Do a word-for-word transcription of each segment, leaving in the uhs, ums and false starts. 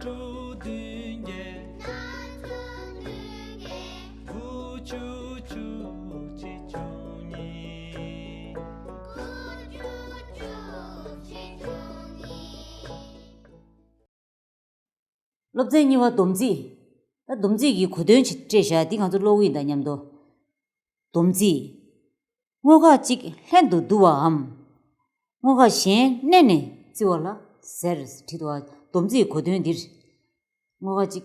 སློབ་ཚན་གཉིས་པ་སྡོམ་རྩིས། ད་སྡོམ་རྩིས་ཀྱི་གོ་དོན་ཅིག་སྤྲད་བཞག་འདི་ང་ཚོ་ཀློག་གི་ཡིན་ད་མཉམ་དུ། སྡོམ་རྩིས། སྔོ་ཁ་གཅིག་ལྷན་དུ་བསྡུ་བའམ། སྔོ་ཁ་གཞན་བསྣན་ནས་བརྩི་བ་ལ་ཟེར་བྲིས་འདུག་བ། སྡོམ་རྩིས་གོ་དོན་འདིར། སྔོ་ཁ་གཅིག་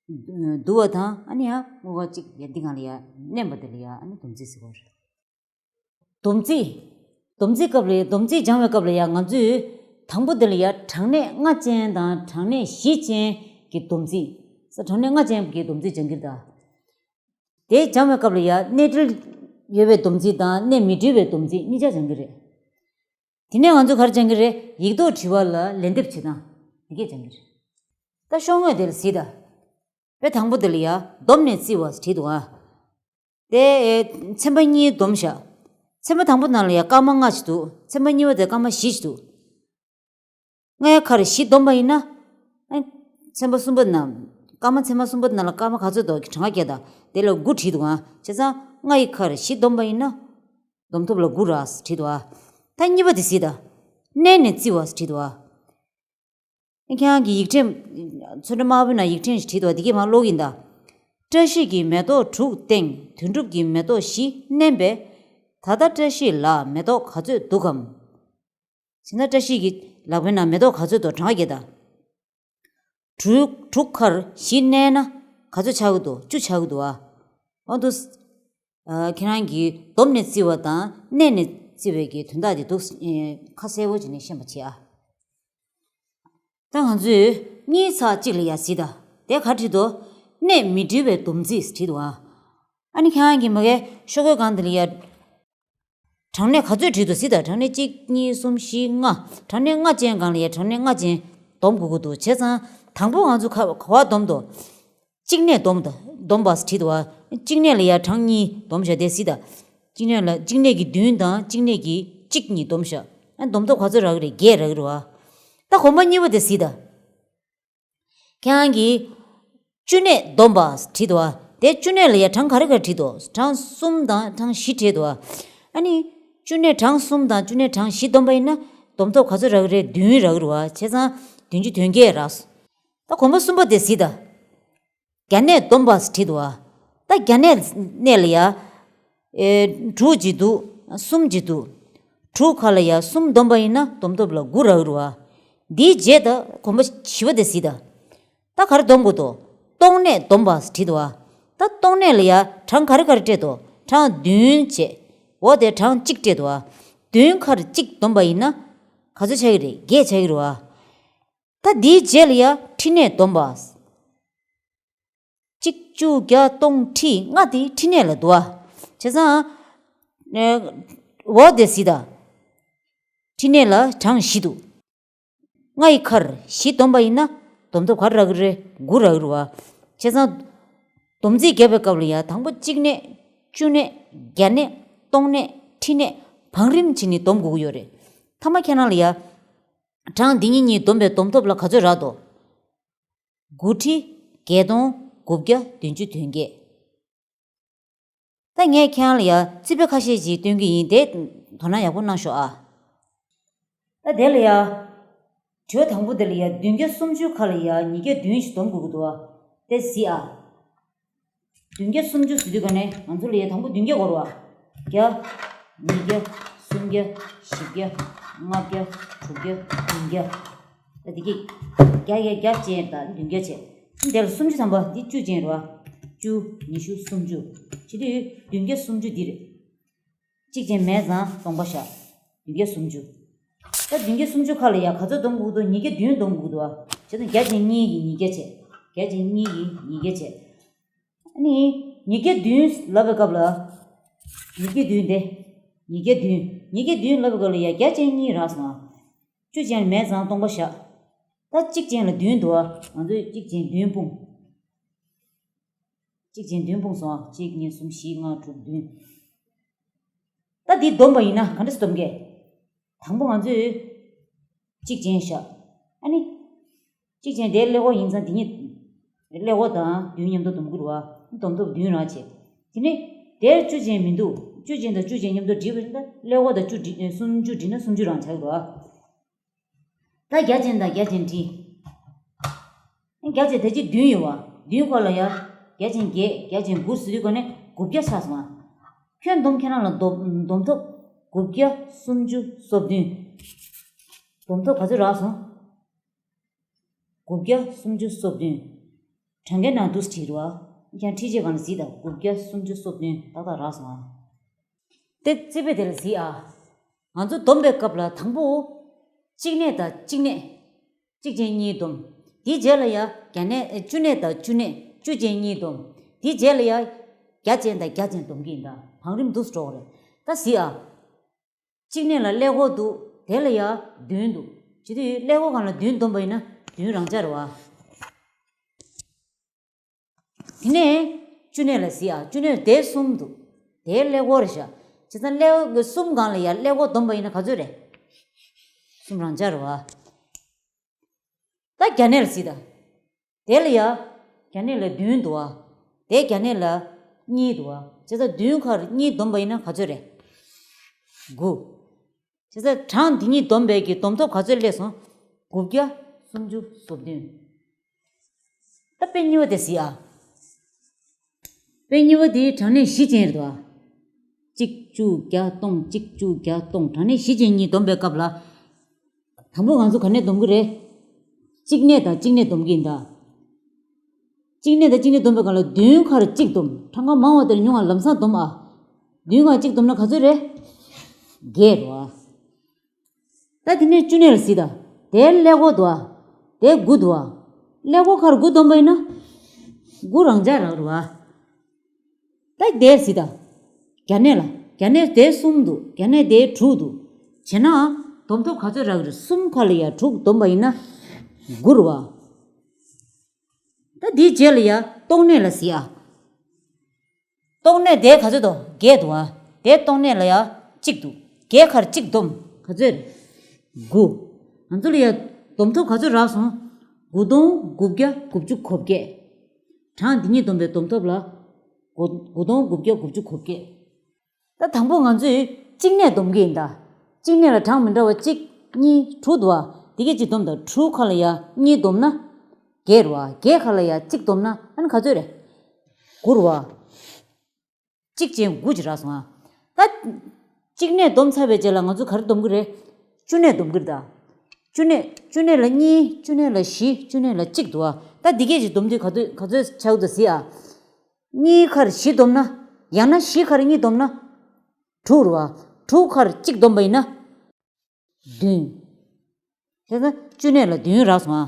བསྡུ་བ་དང་ཨ་ནི་ཡང་སྔོ་ཁ་གཅིག་ཡ་འདི་གང་ལ་ཡ་བསྣན་པ་དེ་ལ་ཡ་ཨ་ནི་སྡོམ་རྩིས་ཟེར་བ་རེད། སྡོམ་རྩིས། སྡོམ་རྩིས་སྐབས་ལ་སྡོམ་རྩིས་སྦྱང་བའི་སྐབས་ལ་ཡང་ང་ཚོས་དང་པོ་དེ་ལ་ཡང་གྲངས་གནས་ལྔ་ཅན་དང་གྲངས་གནས་བཞི་ཅན་གྱི་སྡོམ་རྩིས། ས་གྲངས་གནས་ལྔ་ཅན་གྱི་སྡོམ་རྩིས་སྦྱང་གི་རེད་ད། དེ་སྦྱང་བའི་སྐབས་ལ་ཡང་གནས་འབྲེལ་ཡོད་པའི་སྡོམ་རྩིས་དང་གནས་མི་འབྲེལ་བའི་སྡོམ་རྩིས་གཉིས་ཆ་སྦྱང་གི་རེད། དེ་ནས་ང་ཚོས་ག་རེ་སྦྱང་གི་རེད། ཡིག་ཐོག་དྲི་བ་ལ་ལན་འདེབས་བྱེད་སྟངས་དེ་གས་སྦྱང་གི་རེད། ད་ཤོག་ངོས་དེ་ལ་གཟིགས་ད། དཔེ་དང་པོ་དེ་ལ་ཡང་སྡོམ་ནས་བརྩི་བ་བྲིས་འདུག་ཨ། དེ་ཚན་པ་གཉིས་བསྡོམས་བཞག་ཚན་པ་དང་པོ་ནང་ལ་ཡང་སྐར་མ་ལྔ་ཞིག་འདུག་ཚན་པ་གཉིས་པ་དེ་སྐར་མ་བཞི་ཞིག་འདུག་ལྔའི་ཁར་བཞི་བསྡོམས་པ་ཡིན་ན། ཨ། ཚན་པ་གསུམ་པ་ནང་། སྐར་མ་ཚན་པ་གསུམ་པ་ནང་ལ་སྐར་མ་ག་ཚོད་འདུག་གྲངས་ཀ་བརྒྱབ་དང་དེ་ལ་དགུ་བྲིས་འདུག་ཨ། བྱས་ཙང་ལྔ་ཡི་ཁར་བཞི་བསྡོམས་པ་ཡིན་ན། བསྡོམས་ཐོབ་ལ་དགུ་རག་བྲིས་འདུག་ཨ། ད་གཉིས་པ་དེ་གཟིགས་དང་། བསྣན་ནས་བརྩི་བ་བྲིས་འདུག་ཨ། ཁྱེད་རང་གི་ཡིག་ཕྲེང་། ཚོན་ཁྲ་དམར་པོའི་ནང་ཡིག་ཕྲེང་ཞིག་བྲིས་འདུག་ཨ། འདི་གས་མར་ཀློག་གི་ཡིན་ད། བཀྲ་ཤིས་ཀྱིས་མེ་ཏོག་དྲུག་སྟེང་དོན་གྲུབ་ཀྱིས་མེ་ཏོག་བཞི་བསྣན་པས། ད་ལྟ་བཀྲ་ཤིས་ལ་མེ་ཏོག་ག་ཚོད་འདུག་གམ། བྱས་ན་བཀྲ་ཤིས་ཀྱི་ལག་པའི་ནང་མེ་ཏོག་ག་ཚོད་འདུག་གྲངས་ཀ་བརྒྱབ་དང་། དྲུག་དྲུག་ཁར་བཞི་བསྣན་ན་ག་ཚོད་ཆགས་ཀྱི་འདུག་བཅུ་ཆགས་ཀྱི་འདུག་ཨ། འོ་འདུག་ཨ། ཁྱེད་རང་གིས་བསྡོམས་ནས་བརྩི་བ་དང་བསྣན་ནས་བརྩི་བའི་གི་དོན་དག་དེ་འདུག་ཨེ། ཁ་གསལ་པོ་བྱས་ནས་ཤེས་པ་བྱེད་ཨ། ད་ང་ཚོས་གཉིས་ཚེག་གཅིག་ལ་ཡ་གཟིགས་དང་། དེ་ག་བྲིས་འདུག་གནས་མི་འབྲེལ་བའི་སྡོམ་རྩིས་བྲིས་འདུག་ཨ། ཨ་ནི་ཁྱེད་རང་གིས་མ་གིའི་ཤོག་གུའི་སྒང་དེ་ལ་ཡ། གྲངས་གནས་ག་ཚོད་བྲིས་འདུག་གཟིགས་དང་། གྲངས་གནས་གཅིག་གཉིས་གསུམ་བཞི་ལྔ། གྲངས་གནས་ལྔ་ཅན་སྒང་ལ་ཡ་གྲངས་གནས་ལྔ་ཅན་སྡོམ་དགོས་ཀྱི་འདུག་བྱས་ཙང་དང་པོ་ང་ཚོ་ག་ག་པར་སྡོམ་འདུག་གཅིག་གནས་སྡོམ་དང་སྡོམ་པ་བྲིས་འདུག་བ། གཅིག་གནས་ལ་ཡ་གྲངས་གཉིས་སྡོམ་བཞག་དེ་གཟིགས་དང་། གཅིག་གནས་ལ་གཅིག་གནས་ཀྱི་བདུན་དང་གཅིག་གནས་ཀྱི་གཅིག་གཉིས་སྡོམ་བཞག་ཨ། སྡོམ་ཐོབ་ག་ཚོད་རག་གི་རེད། བརྒྱད་རག་གི་རེད་བ། ད་གོམ་པ་གཉིས་པ་དེ་གཟིགས་དང་། ཁྱེད་རང་གིས་བཅུ་གནས་སྡོམ་པ་བྲིས་འདུག་བ། དེ་བཅུ་གནས་ལ་ཡ་གྲངས་ག་རེ་ག་རེ་བྲིས་འདུག་གྲངས་གསུམ་དང་གྲངས་བཞི་བྲིས་འདུག་བ། ཨ་ནི། བཅུ་གནས་གྲངས་གསུམ་དང་བཅུ་གནས་གྲངས་བཞི་སྡོམ་པ་ཡིན་ན་སྡོམ་ཐོབ་ག་ཚོད་རག་གི་རེད། བདུན་རག་གི་རེད་བ། བྱས་ཙང་བདུན་ཅུ་དོན་བརྒྱད་རག་སོང་། ད་གོམ་པ་གསུམ་པ་དེ་གཟིགས་དང་། བརྒྱ་གནས་སྡོམ་པ་བྲིས་འདུག་བ། ད་བརྒྱ་གནས་གནས་ལ་ཡ། ཨེ། དྲུག་ཅིག་འདུག་གསུམ་ཅིག་འདུག་དྲུག་ཁ་ལ་ཡ་གསུམ་སྡོམ་པ་ཡིན་ན་སྡོམ་ཐོབ་ལ་དགུ་རག་གི་རེད་བ། འདིའི་རྗེས་ད་གོམ་པ་བཞི་པ་དེ་གཟིགས་དང་། ད་ག་རེ་སྡོམ་དགོས་འདུག་སྟོང་གནས་སྡོམ་པ་བྲིས་འདུག་བ། ད་སྟོང་གནས་ལ་ཡ་གྲངས་ག་རེ་ག་རེ་སྤྲད་འདུག་གྲངས་བདུན་བྱས། འོ་དེ་གྲངས་གཅིག་སྤྲད་འདུག་བ། བདུན་ཁར་གཅིག་སྡོམ་པ་ཡིན་ན་ག་ཚོད་ཆགས་ཀྱི་རེད། བརྒྱད་ཆགས་ཀྱི་རེད་བ། ད་འདིའི་རྗེས་ལ་ཡ་ཁྲི་གནས་སྡོམ་པ། གཅིག་བཅུ་བརྒྱ་སྟོང་ཁྲི་ལྔ་དེ་ཁྲི་གནས་ལ་འདུག་བ། བྱས་ཙང་། ཨེ། འོ་དེ་གཟིགས་དང་། ཁྲི་གནས་ལ་གྲངས་བཞི་འདུག་ལྔ་ཡི་ཁར་བཞི་སྡོམ་པ་ཡིན་ན་སྡོམ་ཐོབ་ག་རེ་རག་གི་རེད། དགུ་རག་གི་རེད་བ། བྱས་ཙང་། སྡོམ་རྩིས་བརྒྱབ་པའི་སྐབས་ལ་ཡ་དང་པོ་གཅིག་གནས། བཅུ་གནས། བརྒྱ་གནས། སྟོང་གནས། ཁྲི་གནས། བང་རིམ་བྱས་ནས་སྡོམ་དགོས་ཀྱི་ཡོད་རེད། མཐའ་མ་ཁྱེད་རང་ལ་ཡ། གྲངས་འདི་གཉིས་གཉིས་བསྡོམས་པའི་སྡོམ་ཐོབ་ལ་ག་ཚོད་རག་འདུག་དགུ་ཁྲི་བརྒྱད་སྟོང་དགུ་བརྒྱ་བདུན་ཅུ་དོན་བརྒྱད། ད་ངས་ཁྱེད་རང་ལ་ཡ་རྩིས་དཔེ་ཁ་ཤས་ཅིག་སྟོན་གྱི་ཡིན། དེ་དོ་སྣང་ཡག་པོ་གནང་ཤོག་ཨ། ད་དེ་ལ་ཡ། དྲི་བ་དང་པོ་དེ་ལ་ཡ་བདུན་བརྒྱ་སུམ་ཅུ་ཁ་ལ་ཡ་ཉིས་བརྒྱ་བདུན་ཞིག་སྡོམ་དགོས་ཀྱི་འདུག་ཨ། དེ་གཟིགས་ཨ། བདུན་བརྒྱ་སུམ་ཅུ་ཟེར་དུས་ག་ནས་ང་ཚོ་ལ་ཡ་དང་པོ་བདུན་བརྒྱ་དགོས་རེད་བ། བརྒྱ། ཉིས་བརྒྱ། སུམ་བརྒྱ། བཞི་བརྒྱ། ལྔ་བརྒྱ། དྲུག་བརྒྱ། བདུན་བརྒྱ། ད་འདི་གི་བརྒྱ་བརྒྱ་བརྒྱ་ཅན་དང་བདུན་བརྒྱ་བྱས། དེ་ལ་སུམ་ཅུ་ཐམ་པ་འདི་བཅུ་ཅན་རེད་བ། བཅུ། ཉི་ཤུ། སུམ་ཅུ། བྱེད་དུས་བདུན་བརྒྱ་སུམ་ཅུ་འདི་རེད། གཅིག་ཅན་མེད་ཙང་སྟོང་པ་བཞག་བདུན་བརྒྱ་སུམ་ཅུ། ད་བདུན་བརྒྱ་སུམ་ཅུ་ཁ་ལ་ཡ་ག་ཚོད་སྡོམ་དགོས་འདུག་ཉིས་བརྒྱ་བདུན་སྡོམ་དགོས་འདུག་བ། བྱས་ཙང་བརྒྱ་ཅན་གཉིས་ཀྱིས་ཉིས་བརྒྱ་བྱས། བརྒྱ་ཅན་གཉིས་ཀྱིས་ཉིས་བརྒྱ་བྱས། ཨ་ནི། ཉིས་བརྒྱ་བདུན་ལབ་པའི་སྐབས་ལ། ཉིས་བརྒྱ་བདུན་དེ། ཉིས་བརྒྱ་བདུན། ཉིས་བརྒྱ་བདུན་ལབ་པའི་སྐབས་ལ་ཡ་བརྒྱ་ཅན་གཉིས་རག་སོང་ཨ། བཅུ་ཅན་མེད་ཙང་སྟོང་པ་བཞག་ད་གཅིག་ཅན་ལ་བདུན་འདུག་ཨ། ང་ཚོས་གཅིག་ཅན་བདུན་སྤུངས། གཅིག་ཅན་བདུན་སྤུངས་སོང་ཨ། གཅིག་གཉིས་གསུམ་བཞི་ལྔ་དྲུག་བདུན། ད་འདི་བསྡོམས་པ་ཡིན་ན་ག་འདྲ་སེ་སྡོམ་གས། དང་པོ་ང་ཚོས་གཅིག་ཅན་བཞག་ཨ་ནི། གཅིག་ཅན་དེ་ཀླད་ཀོར་ཡིན་ཙང་དེ་གཉིས། ཀླད་ཀོར་དང་བདུན་མཉམ་དུ་སྡོམ་གྱི་རེད་བ། སྡོམ་ཐོབ་བདུན་རང་བྱས། དེ་ནས་དེར་བཅུ་ཅན་མི་འདུག་བཅུ་ཅན་དང་བཅུ་ཅན་མཉམ་དུ་སྒྲིལ་བ་ཡིན་ན་ཀླད་ཀོར་དང་བཅུ་སྒྲིལ་སུམ་ཅུ་སྒྲིལ་ན་སུམ་ཅུ་རང་ཆགས་ཀྱི་རེད་བ། ད་བརྒྱ་ཅན་དང་བརྒྱ་ཅན་སྒྲིལ། བརྒྱ་ཅན་ད་ཅི་བདུན་ཡོད་བ། བདུན་ཁ་ལ་ཡ། བརྒྱ་ཅན་བརྒྱད། བརྒྱ་ཅན་དགུ་ཟེར་དུས་ཀ་ནས་དགུ་བརྒྱ་ཆགས་སོང་ང་། ཁྱོན་བསྡོམས་ཁྱེད་རང་ལ་བསྡོམས་བསྡོམས་ཐོབ། དགུ་བརྒྱ་སུམ་ཅུ་སོ་བདུན། བསྡོམས་ཐོབ་ག་ཚོད་རག་སོང་། དགུ་བརྒྱ་སུམ་ཅུ་སོ་བདུན། གྲངས་ཀའི་ནང་དུ་བྲིས་རོགས། ཡང་ཁྲིད་བྱེད་སྒང་ལ་གཟིགས་དང་དགུ་བརྒྱ་སུམ་ཅུ་སོ་བདུན་ཏག་ཏག་རག་སོང་ཨ། དེ་རྩིས་དཔེ་དེ་ལ་གཟིགས་ཨ། ང་ཚོ་སྡོམ་པའི་སྐབས་ལ་དང་པོ། གཅིག་གནས་དང་གཅིག་གནས། གཅིག་ཅན་གཉིས་སྡོམ། དེའི་རྗེས་ལ་ཡ་བརྒྱ་གནས་བཅུ་གནས་དང་བཅུ་གནས་བཅུ་ཅན་གཉིས་སྡོམ། དེའི་རྗེས་ལ་ཡ་བརྒྱ་ཅན་དང་བརྒྱ་ཅན་སྡོམ་གྱི་ཡིན་ད། བང་རིམ་འདུག་སེ་འགྲོ་གི་རེད། ད་གཟིགས་ཨ། གཅིག་གནས་ལ་ཀླད་ཀོར་འདུག་དེ་ལ་ཡ་བདུན་འདུག་བྱེད་དུས་ཀླད་ཀོར་སྒང་ལ་བདུན་སྡོམ་པ་ཡིན་ན་བདུན་རང་ཆགས་རེད་བ། དེ་ནས་བཅུ་གནས་ལ་གཟིགས་ཨ། བཅུ་གནས་དེ་གསུམ་འདུག་དེ་ཀླད་ཀོར་རེད་ཤག་བྱས་ཙང་ཀླད་ཀོར་གསུམ་སྒང་ལ་ཡ་ཀླད་ཀོར་སྡོམ་པ་ཡིན་ན་ག་ཚོད་རེད། གསུམ་རང་ཆགས་རེད་བ། ད་བརྒྱ་གནས་ལ་གཟིགས་དང་། དེ་ལ་ཡ། བརྒྱ་གནས་ལ་བདུན་འདུག་བ། དེ་བརྒྱ་གནས་ལ་གཉིས་འདུག་བ། བྱས་ཙང་བདུན་ཁར་གཉིས་བསྡོམས་པ་ཡིན་ན་ག་ཚོད་རེད། དགུ། བྱས་ཙང་གྲངས་འདི་གཉིས་བསྡོམས་པའི་གི་བསྡོམས་ཐོབ་ག་ཚོད་སླེབས་སོང་། དགུ་བརྒྱ་སུམ་ཅུ་སོ་བདུན། ད་དཔེ་གཉིས་པ་དེ་གཟིགས་ཨ། དཔེ་གཉིས་པ་དེ་གྲངས་གནས་བཞི་ཅན་རེད་དོ། གཅིག་བཅུ་བརྒྱ་སྟོང་། གཅིག་བཅུ་བརྒྱ་སྟོང་། གྲངས་གནས་བཞི་ཅན་གཉིས་བསྡོམས་པའི་སྐབས་ལ། དང་པོ་ང་ཚོ་ག་ནས་སྡོམ་གི་རེད། གཅིག་གནས་དང་གཅིག་གནས་སྡོམ་གི་ཡིན་ད། གཅིག་གནས་དང་གཅིག་གནས་སྡོམ་པའི་སྐབས་ལ་བདུན་ཁར་གཅིག་སྡོམ། གྲངས་ཀ་མང་བ་དེར་ཉུང་བ་ལམ་སང་སྡོམ་ཨ། བདུན་ཁར་གཅིག་སྡོམ་ན་ག་ཚོད་རེད། བརྒྱད་རེད་བ། ད་དེ་ནས་བཅུ་གནས་ལ་གཟིགས་དང་། དེའི་ཀླད་ཀོར་འདུག་ཨ། དེ་དགུ་འདུག་ཨ། ཀླད་ཀོར་ཁར་དགུ་སྡོམ་པ་ཡིན་ན། དགུ་རང་འཇགས་རག་རེད་བ། ད་དེར་གཟིགས་དང་། བརྒྱ་གནས་ལ། བརྒྱ་གནས་དེ་གསུམ་འདུག་བརྒྱ་གནས་དེ་དྲུག་འདུག་བྱས་ན། སྡོམ་ཐོབ་ག་ཚོད་རག་གི་རེད། གསུམ་ཁ་ལ་ཡ་དྲུག་སྡོམ་པ་ཡིན་ན། དགུ་རེད་བ། ད་དེའི་རྗེས་ལ་ཡ་སྟོང་གནས་ལ་གཟིགས་ཨ། སྟོང་གནས་དེ་ག་ཚོད་འདུག་བརྒྱད་འདུག་བ། དེ་སྟོང་གནས་ལ་ཡ་གཅིག་འདུག་བརྒྱད་ཁར་གཅིག་བསྡོམས་ག་ཚོད་རེད། དགུ། ང་ཚོ་ལ་ཡ་བསྡོམས་ཐོབ་ག་ཚོད་རག་སོང་། དགུ་སྟོང་དགུ་བརྒྱ་དགུ་བཅུ་གོ་བརྒྱད། གྲངས་འདི་གཉིས་བསྡོམས་པའི་བསྡོམས་ཐོབ་ལ། དགུ་དགུ་སྟོང་དགུ་བརྒྱ་དགུ་བཅུ་གོ་བརྒྱད། ད་དང་པོ་ང་ཚོས་གཅིག་གནས་སྡོམ་གྱི་ཡིན་ད། གཅིག་གནས་ལ་གྲངས་མི་འདྲ་བ་གཅིག་གཉིས་དྲུག་འདུག་བ། འདི་གས་གཅིག་བསྡོམས་དང་། དྲུག་ཁ་ལ་ཡ་གཉིས་བསྡོམས་ན། བརྒྱད་རེད་བ། བརྒྱད་ཁ་ལ་ཡ་གཅིག་བསྡོམས་ན་ཨ་ནི་ག་ཚོད་རེད། དགུ་རེད་བ། གཅིག་བྱས་དགུ་ཅིག་རག་སོང་ཨ། ད། གཅིག་གནས་བསྡོམས་ཚར་བའི་རྗེས་ལ་ང་ཚོ་ག་རེ་སྡོམ་གི་རེད། བཅུ་གནས་སྡོམ་གི་རེད་ད། བཅུ་གནས་བཅུ་གནས་ལ་གཉིས། བཅུ་གནས་ལ་བཞི། བཅུ་གནས་ལ་གཅིག་འདུག་ཨ། ད་འདི་གས་ཅིག་བསྡོམས་དུས་ག་ཚོད་ག་ཚོད་ཆགས་འདུག་གཟིགས་ཨ། གཉིས་ཁར་བཞི་བསྡོམས་ན། ཡང་ན་བཞི་ཁར་གཉིས་བསྡོམས་ན། དྲུག་རེད་བ། དྲུག་ཁར་གཅིག་བསྡོམས་པ་ཡིན་ན། བདུན། བྱས་ཙང་བཅུ་གནས་ལ་བདུན་རག་སོང་ཨ།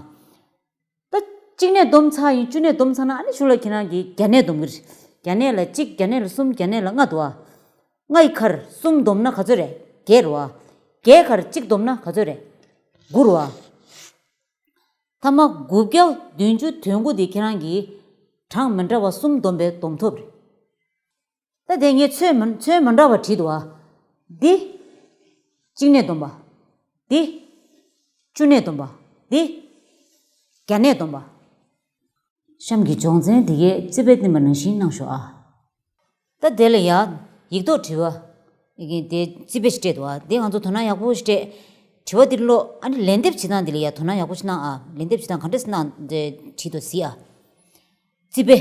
ད་གཅིག་གནས་བསྡོམས་ཚར་ཡིན། བཅུ་གནས་བསྡོམས་ཚར་ན་ཨ་ནི་གཞུག་ལ་ཁྱེད་རང་གིས་བརྒྱ་གནས་སྡོམ་གི་རེད། བརྒྱ་གནས་ལ་གཅིག་བརྒྱ་གནས་ལ་གསུམ། བརྒྱ་གནས་ལ་ལྔ་འདུག་ཨ། ལྔ་ཡི་ཁར་གསུམ་བསྡོམས་ན་ག་ཚོད་རེད། བརྒྱད་རེད་བ། བརྒྱད་ཁར་གཅིག་བསྡོམས་ན་ག་ཚོད་རེད། དགུ་རེད་བ། མཐའ་མ་དགུ་བརྒྱ་བདུན་ཅུ་དོན་དགུ་དེ་ཁྱེད་རང་གིས་གྲངས་མི་འདྲ་བ་གསུམ་བསྡོམས་པའི་བསྡོམས་ཐོབ་རེད། ད་དེ་ངས་ཚོན་མི་ཚོན་མི་འདྲ་བ་བྲིས་འདུག་བ། འདི། གཅིག་གནས་བསྡོམས་པ། འདི། བཅུ་གནས་བསྡོམས་པ། འདི། བརྒྱ་གནས་བསྡོམས་པ། གཤམ་གྱི་སྦྱོང་ཚན་འདི་གས་རྩིས་དཔེ་བསྟན་པ་ནང་བཞིན་གནང་ཤོག་ཨ། ད་དེ་ལ་ཡ། ཡིག་ཐོག་དྲི་བ། ཡི་གེ་དེ་རྩིས་དཔེ་ཞིག་སྤྲད་འདུག་བ། དེ་ང་ཚོ་དོ་སྣང་ཡག་པོ་ཞིག་སྤྲད། དྲི་བ་འདི་ཀློག་ཨ་ནི་ལན་འདེབས་བྱེད་སྟངས་འདི་ལ་ཡ་དོ་སྣང་ཡག་པོ་ཞིག་གནང་ཨ། ལན་འདེབས་བྱེད་སྟངས་ག་འདྲས་གནང་དེ་བྲིས་འདུག་གཟིགས་ཨ། རྩིས་དཔེ།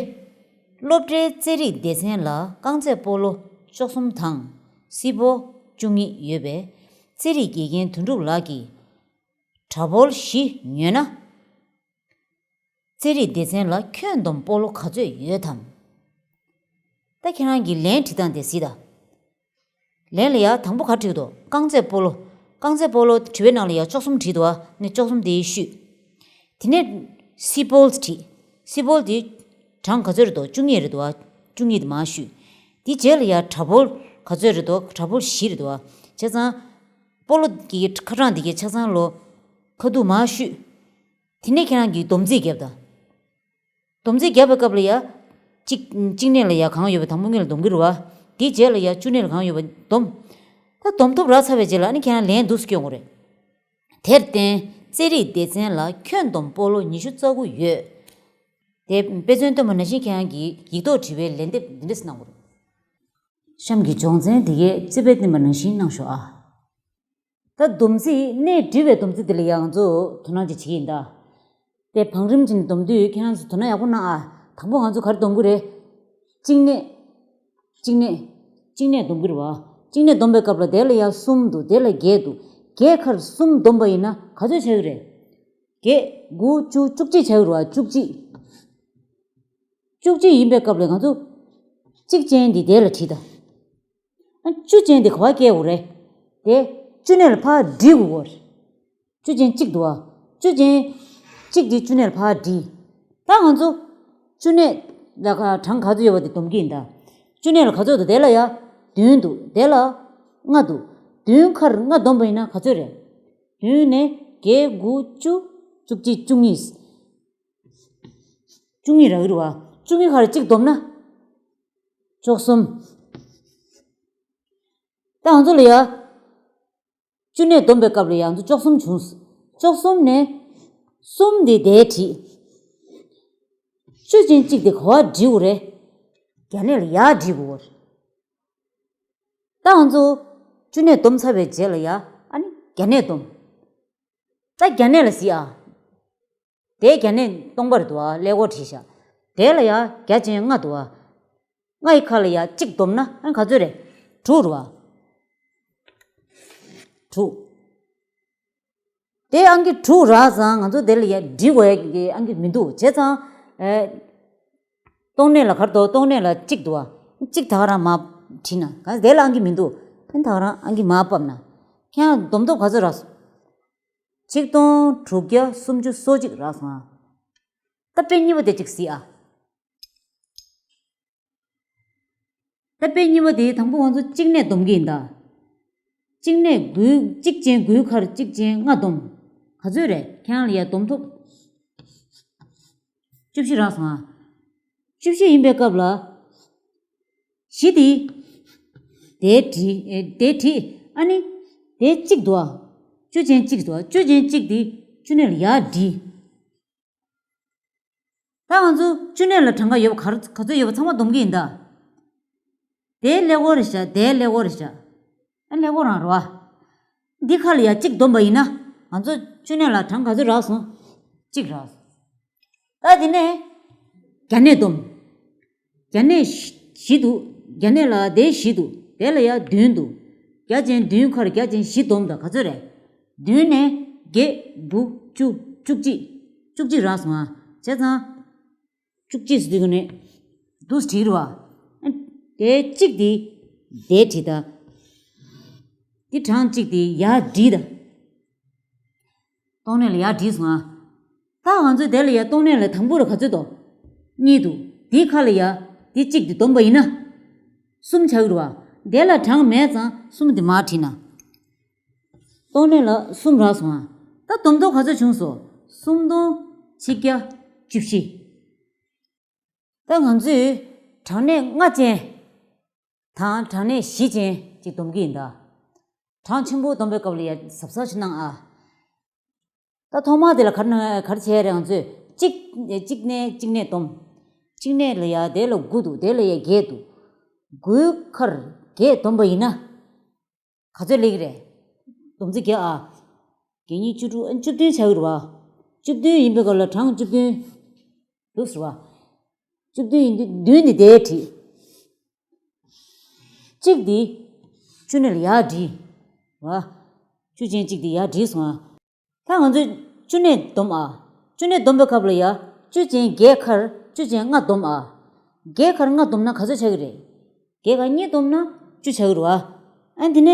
སློབ་གྲྭའི་རྩེད་རིགས་སྡེ་ཚན་ལ་རྐང་རྩེད་སྤོ་ལོ་བཅུ་གསུམ་དང་། སེ་བོལ་བཅུ་གཉིས་ཡོད་པས། རྩེད་རིགས་དགེ་རྒན་དོན་གྲུབ་ལགས་ཀྱིས། དྲ་སྦོལ་བཞི་ཉོས་ན། རྩེད་རིགས་སྡེ་ཚན་ལ་ཁྱོན་བསྡོམས་སྤོ་ལོ་ག་ཚོད་ཡོད་དམ། ད་ཁྱེད་རང་གིས་ལན་བྲིས་སྟངས་དེ་གཟིགས་དང་། ལན་ལ་ཡ་དང་པོ་ག་བྲིས་འདུག་རྐང་རྩེད་སྤོ་ལོ། རྐང་རྩེད་སྤོ་ལོ་དྲི་བའི་ནང་ལ་ཡ་བཅུ་གསུམ་བྲིས་འདུག་བ། ནི་བཅུ་གསུམ་དེ་བཤུས། དེ་ནས་སེ་བོལ་བྲིས། སེ་བོལ་དེ་གྲངས་ག་ཚོད་རེད་འདུག་བཅུ་གཉིས་རེད་འདུག་བ། བཅུ་གཉིས་དེ་མར་བཤུས། དེ་རྗེས་ལ་ཡ་དྲ་སྦོལ་ག་ཚོད་རེད་འདུག་དྲ་སྦོལ་བཞི་རེད་འདུག་བ། བྱས་ཙང་། སྤོ་ལོ་གི་ཁ་གྲངས་དེ་གའི་ཆ་ཚང་ལོ། ཁ་ཐུག་མར་བཤུས། དེ་ནས་ཁྱེད་རང་གིས་སྡོམ་རྩིས་བརྒྱབ་དང་། སྡོམ་རྩིས་བརྒྱབ་པའི་སྐབས་ལ་ཡ། གཅིག་གཅིག་གནས་ལ་ཡ་གང་ཡོད་པ་དང་པོ་ངེད་ལ་སྡོམ་གྱི་རེད་བ། དེའི་རྗེས་ལ་ཡ་བཅུ་གནས་ལ་གང་ཡོད་པ་སྡོམ། ད་སྡོམ་ཐོབ་རག་ཚར་བའི་རྗེས་ལ་ཨ་ནི་ཁྱེད་རང་ལན་འདུག་སེ་སྐྱོན་དགོས་རེད། དེར་བརྟེན། རྩེད་རིགས་སྡེ་ཚན་ལ་ཁྱོན་བསྡོམས་སྤོ་ལོ་ཉི་ཤུ་རྩ་དགུ་ཡོད། དེ་དཔེ་མཚོན་སྟོན་པ་ནང་བཞིན་ཁྱེད་རང་གིས་ཡིག་ཐོག་བྲིས་པའི་ལན་འདེབས་འདི་འདྲས་གནང་དགོས། གཤམ་གྱི་སྦྱོང་ཚན་འདི་གའི་རྩིས་དཔེ་བསྟན་པ་ནང་བཞིན་གནང་ཤོག་ཨ། ད་སྡོམ་རྩིས་གནས་འགྲིག་པའི་སྡོམ་རྩིས་འདི་ལ་ཡང་ང་ཚོ་དོ་སྣང་ཅིག་བྱེད་ཀྱི་ཡིན་ད། དེ་བང་རིམ་ཅིག་ནས་སྡོམ་དུས་ཁྱེད་རང་ཚོ་དོ་སྣང་ཡག་པོ་གནང་ཨ། དང་པོ་ང་ཚོ་ག་རེ་སྡོམ་གི་རེད། གཅིག་གནས། གཅིག་གནས། གཅིག་གནས་སྡོམ་གི་རེད་བ། གཅིག་གནས་སྡོམ་པའི་སྐབས་ལ་དེ་ལ་ཡང་གསུམ་འདུག་དེ་ལ་བརྒྱད་འདུག་བརྒྱད་ཁར་གསུམ་སྡོམ་པ་ཡིན་ན་ག་ཚོད་ཆགས་ཀྱི་རེད། བརྒྱད། དགུ། བཅུ། བཅུ་གཅིག་ཆགས་ཀྱི་རེད་བ། བཅུ་གཅིག་བཅུ་གཅིག་ཡིན་པའི་སྐབས་ལ་ང་ཚོ་གཅིག་ཅན་འདི་དེ་ལ་བྲིས་ད། ཨ། བཅུ་ཅན་དེ་ག་པར་སྐྱེལ་དགོས་རེད། དེ་བཅུ་གནས་ལ་ཕར་སྒྲིལ་དགོས་རེད། བཅུ་ཅན་གཅིག་འདུག་བ། བཅུ་ཅན་གཅིག་དེ་བཅུ་གནས་ལ་ཕར་སྒྲིལ། ད་ང་ཚོ་བཅུ་གནས་ལ་ག་གྲངས་ག་ཚོད་ཡོད་པ་དེ་སྡོམ་གྱི་ཡིན་ད། བཅུ་གནས་ལ་ག་ཚོད་འདུག་དེ་ལ་ཡ་བདུན་འདུག་དེ་ལ་ལྔ་འདུག་བདུན་ཁར་ལྔ་སྡོམ་པ་ཡིན་ན་ག་ཚོད་རེད། བདུན་ནས་བརྒྱད། དགུ། བཅུ། བཅུ་གཅིག་བཅུ་གཉིས། བཅུ་གཉིས་རག་གི་རེད་བ། བཅུ་གཉིས་ཁར་གཅིག་སྡོམ་ན། བཅུ་གསུམ། ད་ང་ཚོ་ལ་ཡ། བཅུ་གནས་སྡོམ་པའི་སྐབས་ལ་ཡ་ང་ཚོ་བཅུ་གསུམ་བྱུང་། བཅུ་གསུམ་ནས། གསུམ་དེ་དེ་བྲིས། བཅུ་ཅན་གཅིག་དེ་ག་པར་སྒྲིལ་དགོས་རེད། བརྒྱ་གནས་ལ་ཡར་སྒྲིལ་དགོས་རེད། ད་ང་ཚོ། བཅུ་གནས་སྡོམ་ཚར་བའི་རྗེས་ལ་ཡ། ཨ་ནི་བརྒྱ་གནས་སྡོམ། ད་བརྒྱ་གནས་ལ་གཟིགས་ཨ། དེ་བརྒྱ་གནས་སྟོང་པར་འདུག་བ། ཀླད་ཀོར་བྲིས་ཤག་དེ་ལ་ཡ་བརྒྱ་ཅན་ལྔ་འདུག་བ། ལྔ་ཡི་ཁ་ལ་ཡ་གཅིག་བསྡོམས་ན་ཨ་ག་ཚོད་རེད། དྲུག་རེད་བ། དྲུག་དེ་ཨང་ཀི་དྲུག་རག་ཙང་ང་ཚོ་དེ་ལ་ཡ་འབྲི་དགོས་ཡ་གི་ཨང་ཀི་མི་འདུག་བྱས་ཙང་། ཨེ། སྟོང་གནས་ལ་ག་རེ་འདུག་སྟོང་གནས་ལ་གཅིག་འདུག་བ། གཅིག་ད་ག་རང་མར་བྲིས་ན་ག་དེ་ལ་ཨང་ཀི་མི་འདུག་ཨ་ད་ག་རང་ཨང་ཀི་མར་ཕབ་ན། ཁྱེད་རང་སྡོམ་སྟོབས་ག་ཚོད་རག་སོང་། ཆིག་སྟོང་དྲུག་བརྒྱ་སུམ་ཅུ་སོ་གཅིག་རག་སོང་ཨ། ད་དཔེ་གཉིས་པ་དེ་གཅིག་གཟིགས་ཨ། ད་དཔེ་གཉིས་པ་དེ་དང་པོ་ང་ཚོ་གཅིག་གནས་སྡོམ་གྱི་ཡིན་ད། གཅིག་གནས་དགུའི་གཅིག་ཅན་དགུའི་ཁར་གཅིག་ཅན་ལྔ་སྡོམ། ག་ཚོད་རེད་ཁྱེད་རང་ལ་ཡ་སྡོམ་ཐུབ། བཅུ་བཞི་རག་སོང་ཨ། བཅུ་བཞི་ཡིན་པའི་སྐབས་ལ། བཞི་དེ། དེ་བྲིས། ཨེ། དེ་བྲིས། ཨ་ནི། དེ་གཅིག་འདུག་ཨ། བཅུ་ཅན་གཅིག་འདུག་ཨ། བཅུ་ཅན་གཅིག་དེ་བཅུ་གནས་ལ་ཡར་བྲིས། ད་ང་ཚོ་བཅུ་གནས་ལ་གྲངས་ཀ་ཡོད་པ་ག་རེ་ག་ཚོད་ཡོད་པ་ཚང་མ་སྡོམ་གྱི་ཡིན་ད། དེའི་ཀླད་ཀོར་རེད་བཞག་དེའི་ཀླད་ཀོར་རེད་བཞག་ཨ་ཀླད་ཀོར་རང་རེད་བ། འདི་ཁ་ལ་ཡ་གཅིག་སྡོམ་པ་ཡིན་ན་ང་ཚོ་བཅུ་གནས་ལ་གྲངས་ག་ཚོད་རག་སོང་། གཅིག་རག་སོང་། ད་དེ་ནས་བརྒྱ་གནས་སྡོམ། བརྒྱ་གནས་བཞི་འདུག་བརྒྱ་གནས་ལ་དེ་བཞི་འདུག་དེ་ལ་ཡ་བདུན་འདུག་བརྒྱ་ཅན་བདུན་ཁར་བརྒྱ་ཅན་བཞི་སྡོམ་དང་ག་ཚོད་རེད། བདུན་ནས་བརྒྱད། དགུ། བཅུ། བཅུ་གཅིག་བཅུ་གཅིག་རག་སོང་ཨ། བྱས་ཙང་། བཅུ་གཅིག་ཟེར་དུས་ཀ་ནས་འདུག་བྲིས་རེད་བ། དེ་གཅིག་དེ་དེ་བྲིས་ད། དེ་གྲངས་གཅིག་དེ་ཡར་བྲིས་ད། སྟོང་གནས་ལ་ཡར་བྲིས་སོང་ཨ། ད་ང་ཚོས་དེ་ལ་ཡ་སྟོང་གནས་ལ་དང་པོ་ལ་ག་ཚོད་འདུག་གཉིས་འདུག་དེའི་ཁ་ལ་ཡ་དེ་གཅིག་དེ་བསྡོམས་པ་ཡིན་ན། གསུམ་ཆགས་ཀྱི་རེད་བ། དེ་ལ་གྲངས་མེད་ཙང་གསུམ་དེ་མར་བྲིས་ན། སྟོང་གནས་ལ་གསུམ་རག་སོང་ཨ། ད་སྡོམ་སྟོབས་ག་ཚོད་བྱུང་སོང་། སུམ་སྟོང་ཆིག་བརྒྱ་བཅུ་བཞི། ད་ང་ཚོས་གྲངས་གནས་ལྔ་ཅན་དང་གྲངས་གནས་བཞི་ཅན་ཅིག་སྡོམ་གྱི་ཡིན་ད། གྲངས་ཆེན་པོ་སྡོམ་པའི་སྐབས་ལ་ཡ་གཟབ་གཟབ་ཅིག་གནང་ཨ། ད་ཐོག་མར་དེ་ལ་ག་རེ་ག་རེ་བྱས་རེད་ང་ཚོས་གཅིག་གཅིག་གནས་གཅིག་གནས་སྡོམ། གཅིག་གནས་ལ་ཡ་དེ་ལ་དགུ་འདུག་དེ་ལ་ཡ་བརྒྱད་འདུག་དགུའི་ཁར་བརྒྱད་སྡོམ་པ་ཡིན་ན། ག་ཚོད་སླེབས་ཀྱི་རེད། སྡོམ་རྩིས་བརྒྱ་ཨ། བརྒྱད་གཉིས་བཅུ་དྲུག་ཨ་བཅུ་བདུན་ཆགས་ཀྱི་རེད་བ། བཅུ་བདུན་ཡིན་པའི་སྐབས་ལ་གྲངས་བཅུ་བདུན། འདུག་ཟེར་བ། བཅུ་བདུན་ཡིན་དུས་བདུན་ནི་དེ་བྲིས། གཅིག་འདི། བཅུ་གནས་ལ་ཡར་བྲིས། བ། བཅུ་ཅན་གཅིག་འདི་ཡར་བྲིས་སོང་ཨ། ད་ང་ཚོས་བཅུ་གནས་སྡོམ་ཨ། བཅུ་གནས་སྡོམ་པའི་སྐབས་ལ་ཡ། བཅུ་ཅན་བརྒྱད་ཁར་བཅུ་ཅན་ལྔ་སྡོམ་ཨ། བརྒྱད་ཁར་ལྔ་སྡོམ་ན་ག་ཚོད་ཆགས་ཀྱི་རེད། བརྒྱད་ཁར་གཉིས་སྡོམ་ན་བཅུ་ཆགས་ཀྱི་རེད་བ། ཨ་འདི་ནས་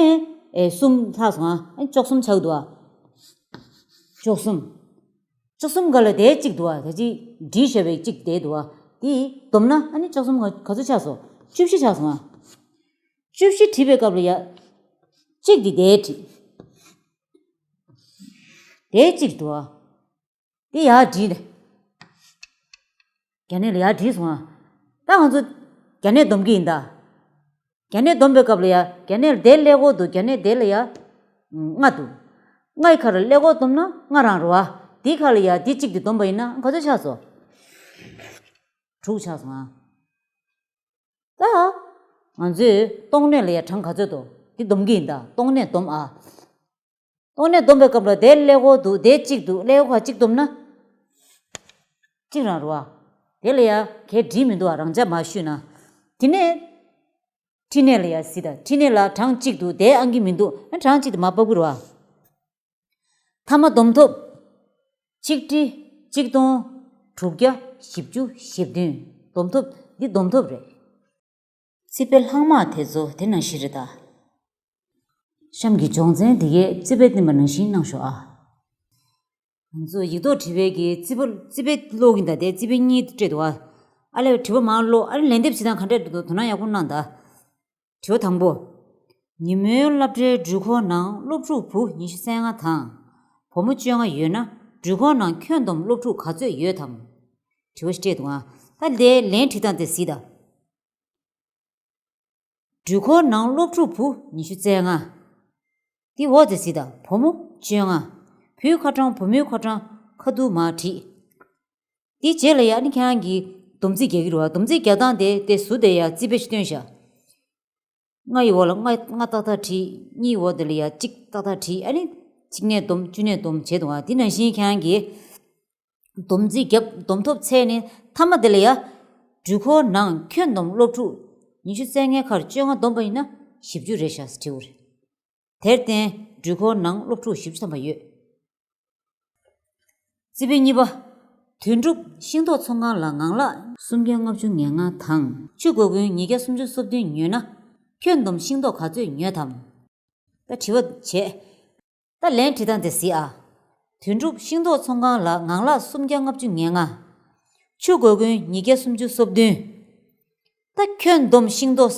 ཨེ་གསུམ་ལྷག་སོང་ཨ། ཨ་བཅུ་གསུམ་ཆགས་ཀྱི་འདུག་ཨ། བཅུ་གསུམ། བཅུ་གསུམ་ག་ལ་དེ་གཅིག་འདུག་ཨ། ད་ཅི་བྲིས་བཞག་པའི་གཅིག་དེ་འདུག་ཨ། དེ་སྡོམ་ན་ཨ་ནི་བཅུ་གསུམ་ག་ག་ཚོད་ཆགས་སོང་། བཅུ་བཞི་ཆགས་སོང་ཨ། བཅུ་བཞི་བྲིས་པའི་སྐབས་ལ་ཡ། གཅིག་འདི་དེ་བྲིས། དེ་གཅིག་འདུག་ཨ། དེ་ཡར་བྲིས་ནས། བརྒྱ་གནས་ལ་ཡར་བྲིས་སོང་ཨ། ད་ང་ཚོ་བརྒྱ་གནས་སྡོམ་གྱི་ཡིན་ད། བརྒྱ་གནས་སྡོམ་པའི་སྐབས་ལ་ཡ་བརྒྱ་གནས་དེ་ཀླད་ཀོར་འདུག་བརྒྱ་གནས་དེ་ལ་ཡ། ལྔ་འདུག་ལྔ་ཡི་ཁར་ཀླད་ཀོར་བསྡོམས་ན་ལྔ་རང་རེད་བ། དེའི་ཁ་ལ་ཡ་དེ་གཅིག་དེ་བསྡོམས་པ་ཡིན་ན་ག་ཚོད་ཆགས་སོང་། དྲུག་ཆགས་སོང་ཨ། ད་ང་ཚོས་སྟོང་སྣོད་ལ་ཡ་གྲངས་ག་ཚོད་འདུག་དེ་བསྡོམས་ཀྱི་ཡིན་ད། སྟོང་སྣོད་བསྡོམས་ཨ། སྟོང་སྣོད་བསྡོམས་པའི་སྐབས་ལ་དེ་ཀླད་ཀོར་འདུག་དེ་གཅིག་འདུག་ཀླད་ཀོར་ཁ་གཅིག་བསྡོམས་ན་གཅིག་རང་རེད་བ། དེ་ལ་ཡ་གས་འགྲིག་མི་འདུག་ཨ། རང་འཇགས་མར་བཤུས་ན། དེ་ནས་མཁྲིས་ནད་ལ་ཡ་གཟིགས་དང་། མཁྲིས་ནད་ལ་གྲངས་གཅིག་འདུག་དེ་ཨང་གི་མི་འདུག་ཨ། གྲངས་གཅིག་དེ་མར་ཕབ་ཀྱི་རེད་བ། མཐའ་མ་བསྡོམས་ཐོབ། ཆིག་ཁྲི། ཆིག་སྟོང་། དྲུག་བརྒྱ། བཞི་བཅུ། བཞི་བདུན། བསྡོམས་ཐོབ་འདི་བསྡོམས་ཐོབ་རེད། རྩིས་པའི་ལྷག་མ་དེ་ཚོ་དེ་ནང་བཞིན་རེད་ད། གཤམ་གྱི་སྦྱོང་ཚན་འདི་གས་རྩིས་པས་བསྟན་པ་ནང་བཞིན་གནང་ཤོག་ཨ། ང་ཚོ་ཡིག་ཐོག་བྲིས་པའི་གི་རྩིས་པ་རྩིས་པའི་ཀློག་གིན་ད་དེ་རྩིས་པའི་གཉིས་སྤྲད་འདུག་ཨ། ཨ་ལས་དྲི་བ་མང་ཀློག་ཨ་ལས་ལན་འདེབས་བྱེད་སྟངས་ག་འདྲས་འདུག་དོ་སྣང་ཡག་པོ་གནང་ད། དྲི་བ་དང་པོ། ཉིན་མོའི་སློབ་གྲྭའི་འགྲུལ་འཁོར་ནང་སློབ་ཕྲུག་བུ་ཉི་ཤུ་རྩ་ལྔ་དང་། བུ་མོ་བཅོ་ལྔ་ཡོད་ན་འགྲུལ་འཁོར་ནང་ཁྱོན་བསྡོམས་སློབ་ཕྲུག་ག་ཚོད་ཡོད་དམ། དྲི་བ་ཞིག་སྤྲད་འདུག་ཨ། ད་དེའི་ལན་བྲིས་སྟངས་དེ་གཟིགས་དང་། འགྲུལ་འཁོར་ནང་སློབ་ཕྲུག་བུ་ཉི་ཤུ་རྩ་ལྔ། དེའི་འོག་དེ་གཟིགས་དང་། བུ་མོ་བཅོ་ལྔ། བུའི་ཁ་གྲངས་བུ་མོའི་ཁ་གྲངས་ཁ་ཐུག་མར་བྲིས། དེའི་རྗེས་ལ་ཡ་ཨ་ནི་ཁྱེད་རང་གིས་སྡོམ་རྩིས་རྒྱག་གི་རེད་བ། སྡོམ་རྩིས་རྒྱག་སྟངས་དེ་དེ་ཟུར་དེ་ཡ་རྩིས་དཔེ་ཞིག་སྟོན་ཤག་ལྔ་ཡི་འོག་ལ་ལྔ་ལྔ་ཏག་ཏག་བྲིས། གཉིས་ཡི་འོག་དེ་ལ་ཡ་གཅིག་ཏག་ཏག་བྲིས། ཨ་ནི་གཅིག་ནས་བསྡོམས། བཅུ་ནས་བསྡོམས་བྱས་འདུག་བ། དེ་ནང་བཞིན་ཁྱེད་རང་གིས་སྡོམ་རྩིས་བརྒྱབ། བསྡོམས་ཐོབ་ཚད་ནི་མཐའ་མ་དེ་ལ་ཡ། འགྲུལ་འཁོར་ནང་ཁྱོན་བསྡོམས་སློབ་ཕྲུག་ཉི་ཤུ་རྩ་ལྔའི་ཁར་བཅོ་ལྔ་བསྡོམས་པ་ཡིན་ན་བཞི་བཅུ་རེད་ཤག་ཟེར་བྲིས་པ་རེད། དེར་བརྟེན་འགྲུལ་འཁོར་ནང་སློབ་ཕྲུག་བཞི་བཅུ་ཐམ་པ་ཡོད། རྩིས་དཔེ་གཉིས་པ། དོན་གྲུབ་ཤིང་ཏོག་ཚོང་ཁང་ལ་ངང་ལག་སུམ་བརྒྱ་ལྔ་བཅུ་ང་ལྔ་དང་ཆུ་སྒོར་གོན་ཉིས་བརྒྱ་སུམ་ཅུ་སོ་བདུན་ཉོས་ན། ཁྱོན་བསྡོམས་ཤིང་ཏོག་ག་ཚོད་ཉོས་དམ། ད་དྲི་བ་བྱས། ད་ལན་བྲིས་སྟངས་དེ་གཟིགས་ཨ། དོན་གྲུབ་ཤིང་ཏོག་ཚོང་ཁང་ལ་ངང་ལག་སུམ་བརྒྱ་ལྔ་བཅུ་ང་ལྔ། ཆུ་སྒོར་གོན་ཉིས་བརྒྱ་སུམ་ཅུ་སོ་བདུན། ད་ཁྱོན་བསྡོམས་ཤིང་ཏོག་